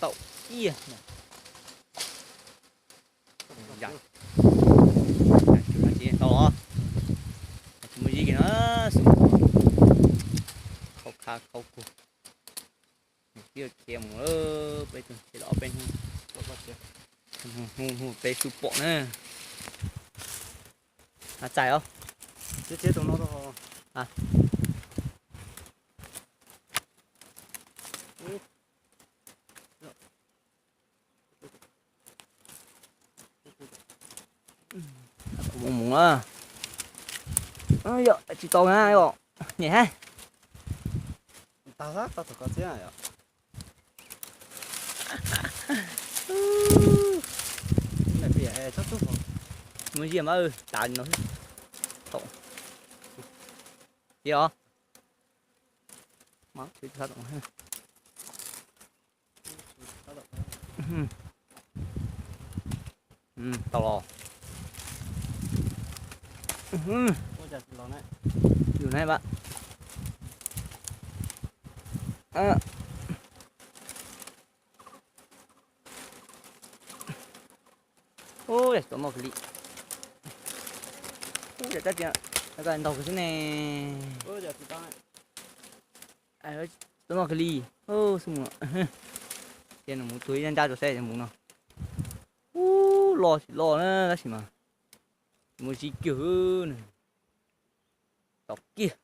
Tau ib yam. Tau los. Tsis muaj zib kiag no, xub khau kha khau kuag. Twb khiav mus lawm, peb tug khiav los ob peb hnub, hnub hnub peb xub pom na. Txais os. Mus mus na. Yog tsis tau na, nyem hab. Muaj ziag mas tav no. Thaum, yog, tau los. Yus na, ub, yam tsis tau noj kiag li. Ub, yam tab tias ntaug kiag xwb ne. Tsis tau noj kiag li. Xub mus, cia nws mus tua ib nrab rau saib mus no. Ub, loj tsis loj na tab sis mas muaj zib kiag na. Tau kiag.